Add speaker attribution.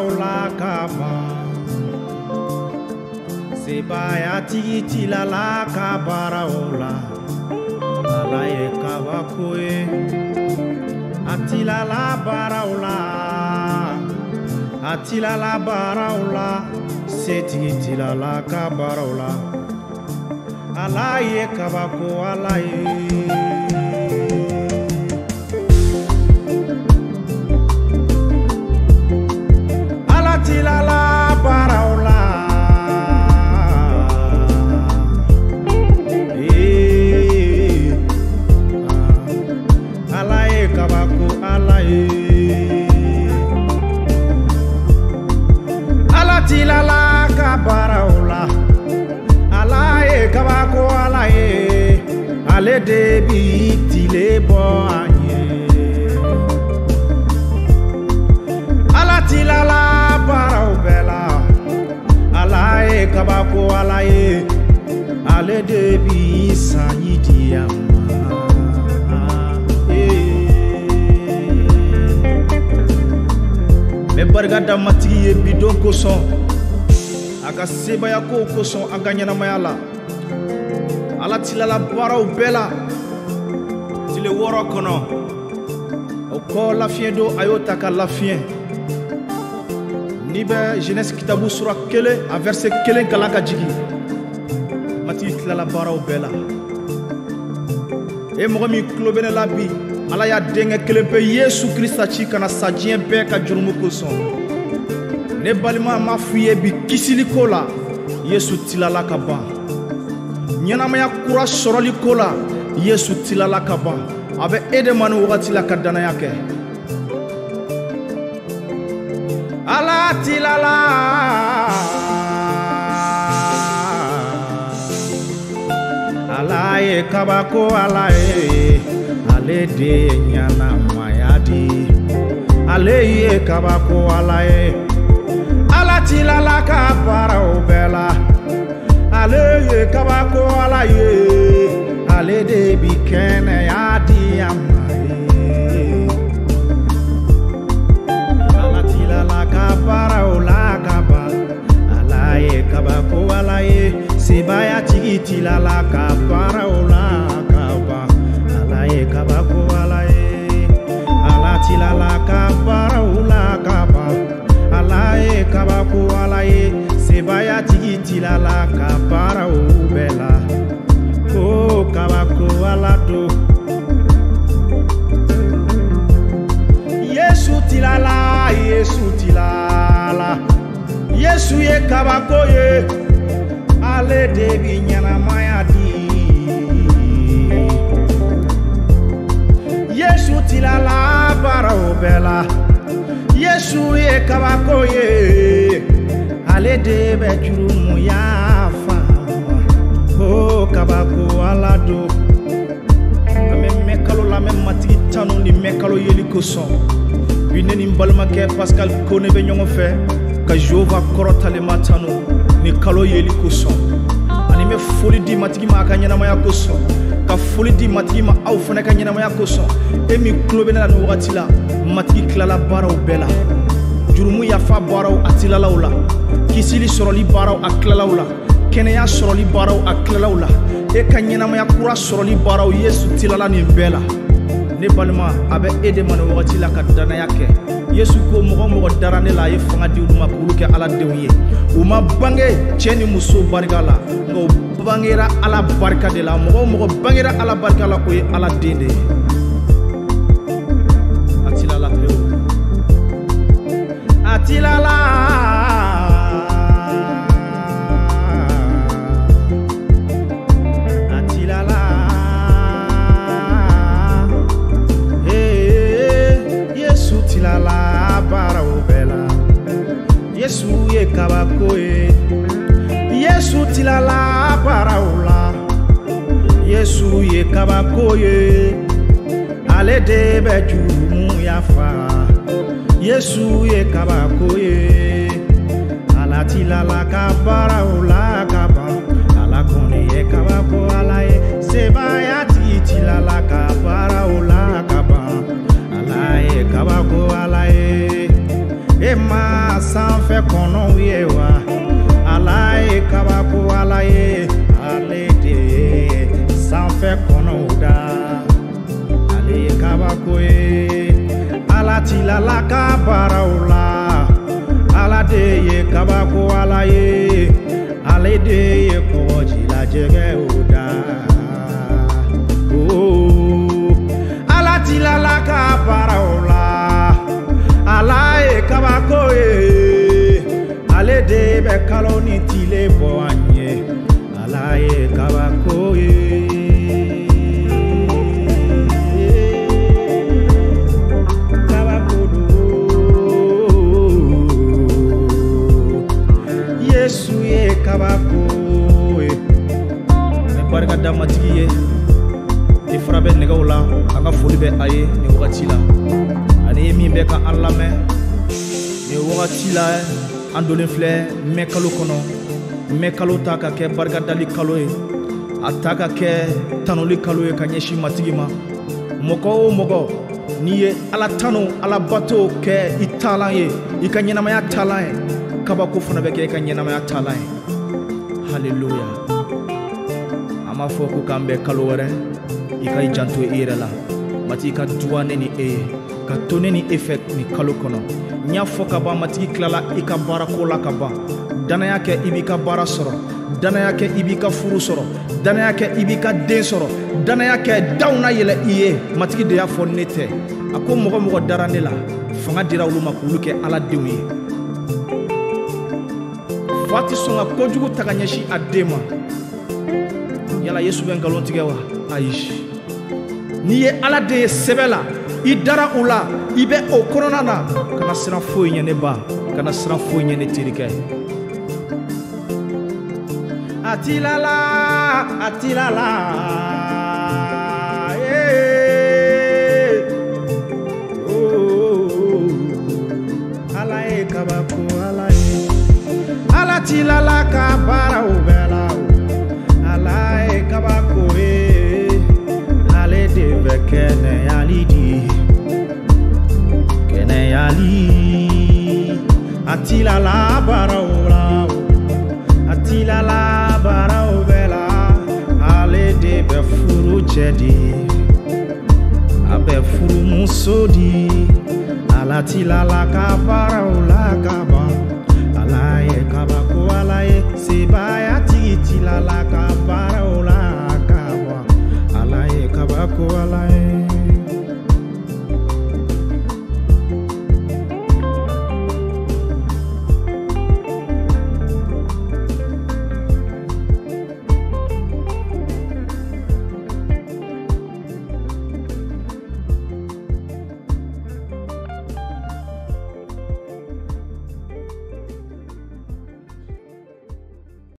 Speaker 1: baaraw la ka ban. Sebaaya tigi tilala ka baaraw la. Ala ye kabako ye. A tilala baaraw la. A tilala baaraw la. Setigi tilala ka baaraw la. Ala ye kabako Ala ye. Ala tilala baaraw la. Ala ye kabako Ala ye. Ala tilala ka baaraw la. Ala ye kabako Ala ye. Ale de bi tile bɔ an ye. Ala tilala baaraw bɛɛ la. Ala ye kabako Ala ye. Ale de bi sanji di an ma. N bɛ barika da Matigi ye bi don kosɔn, a ka sebaaya kow kosɔn an ka ɲɛnamaya la. Ala tilala baaraw bɛɛ la tile 6 kɔnɔ. O kɔ lafiɲɛ don, a y'o ta ka lafiɲɛ. N'i bɛ Genèse kitabu sura 1 a verset 1 kalan ka jigin, Matigi tilala baaraw bɛɛ la. E mɔgɔ min tulo bɛ ne la bi, Ala y'a denkɛ kelen pe Yesu Krista ci ka na sa diɲɛ bɛɛ ka jurumu kosɔn. Ne balima, m'a f'i ye bi kisili ko la, Yesu tilala ka ban. Ɲɛnamaya kura sɔrɔli ko la, Yesu tilala ka ban. A bɛ e de ma nin wagati la ka danaya kɛ. Ala tilala. Ala ye kabako Ala ye. Ale de ye ɲɛnamaya di. Ale ye kabako Ala ye. Ala tilala ka baaraw bɛɛ la. Ale ye kabako Ala ye. Ale de bi kɛnɛya di an ma ye. Ala tilala ka baaraw la ka ban. Ala ye kabako Ala ye. Sebaaya tigi tilala ka baaraw la ka ban. Ala ye kabako Ala ye. Ala tilala ka baaraw la ka ban. Ala ye kabako Ala ye. Sebaaya tigi tilala ka baaraw bɛɛ la. Ko kabako Ala don. Yesu tilala, Yesu tilala. Yesu ye kabako ye. Ale de bi ɲɛnamaya di. Yesu tilala baaraw bɛɛ la. Yesu ye kabako ye. Ale de bɛ jurumu yafa. Ko kabako Ala don. An bɛ mɛn kalo la, an bɛ Matigi tanu ni mɛn kalo yeli kosɔn. Bi ne ni n balimakɛ Pascal Kone bɛ ɲɔgɔn fɛ ka Jehova kɔrɔtalenma tanu ni kalo yeli kosɔn. Ani n bɛ foli di Matigi ma a ka ɲɛnamaya kosɔn, ka foli di Matigi ma aw fana ka ɲɛnamaya kosɔn. E min tulo bɛ ne la nin wagati la, Matigi tilala baaraw bɛɛ la. Jurumu yafa baaraw a tilalaw la. Kisili sɔrɔli baaraw a tilalaw la. Kɛnɛya sɔrɔli baaraw a tilalaw la. E ka ɲɛnamaya kura sɔrɔli baaraw, Yesu tilala nin bɛɛ la. Ne balima, a bɛ e de ma nin wagati la ka danaya kɛ. Yesu ko mɔgɔ mɔgɔ dara ne la, a ye fanga di olu ma k'olu kɛ Ala denw ye. U ma bange cɛ ni muso barika la, nka u bangera Ala barika de la. Mɔgɔ o mɔgɔ bangera Ala barika la, o ye Ala den de ye. A tilala pewu. A tilala. A tilala. Yesu tilala baaraw bɛɛ la. Yesu ye kabako ye. Yesu tilala baaraw la. Yesu ye kabako ye. Ale de bɛ jurumu yafa. Yesu ye kabako ye. Ala tilala ka baaraw la ka ban. Ala kɔni ye kabako Ala ye. Sebaaya tigi tilala ka baaraw la ka ban. Ala ye kabako Ala ye. E ma sa kabako ye. Ala tilala ka baaraw la, Ala de ye kabako Ala ye, ale de ye kɔgɔji lajɛgɛw da. Oh, Ala tilala ka baaraw la, Ala ye kabako ye, ale de bɛ kalo ni tile bɔ an ye, Ala ye kabako ye. Kabako don, Yesu ye kabako ye.
Speaker 2: Ni barika da Matigi ye, ni fura bɛ nɛgɛw la, an ka foli bɛ a ye nin wagati la. Ani ye min bɛ ka an lamɛn nin wagati la, an donnen filɛ mɛ kalo kɔnɔ. Mɛ kalo ta ka kɛ barikadali kalo ye, a ta ka kɛ tanuli kalo ye ka ɲɛsin Matigi ma. Mɔgɔ o mɔgɔ n'i ye Ala tanu, Ala bato kɛ i taalan ye, i ka ɲɛnamaya taalan ye, kabako fana bɛ kɛ i ka ɲɛnamaya taalan ye. Haleluya. An b'a fɔ ko k'an bɛn kalo wɛrɛ, i ka i janto i yɛrɛ la. Matigi ka duwa ne ni e ye, ka to ne ni e fɛ nin kalo kɔnɔ. N y'a fɔ ka ban, Matigi tilala i ka baarako la ka ban. Danaya kɛ i b'i ka baara sɔrɔ, danaya kɛ i b'i ka furu sɔrɔ, danaya kɛ i b'i ka den sɔrɔ, danaya kɛ daw na yɛlɛ i ye. Matigi de y'a fɔ, ne tɛ. A ko mɔgɔ mɔgɔ dara ne la, fanga dira olu ma k'olu kɛ Ala denw ye. Fa tɛ sɔn ka kojugu ta ka ɲɛsin a den ma. Yala Yesu bɛ nkalon tigɛ wa? Ayi. N'i ye Ala den ye sɛbɛ la, i dara o la, i bɛ o kɔnɔna na, kana siran foyi ɲɛ ne ba, kana siran foyi ɲɛ ne terikɛ.
Speaker 1: A tilala, a tilala, eh. Oh, Ala ye kabako Ala ye, Ala tilala ka baaraw bɛɛ la, Ala ye kabako ye, ale de bɛ kɛnɛyali di, kɛnɛyali. A tilala baaraw la, a tilala baaraw bɛɛ la, ale de bɛ furu cɛ di, a bɛ furumuso di. Ala tilala ka baaraw la ka ban, Ala ye kabako Ala ye, se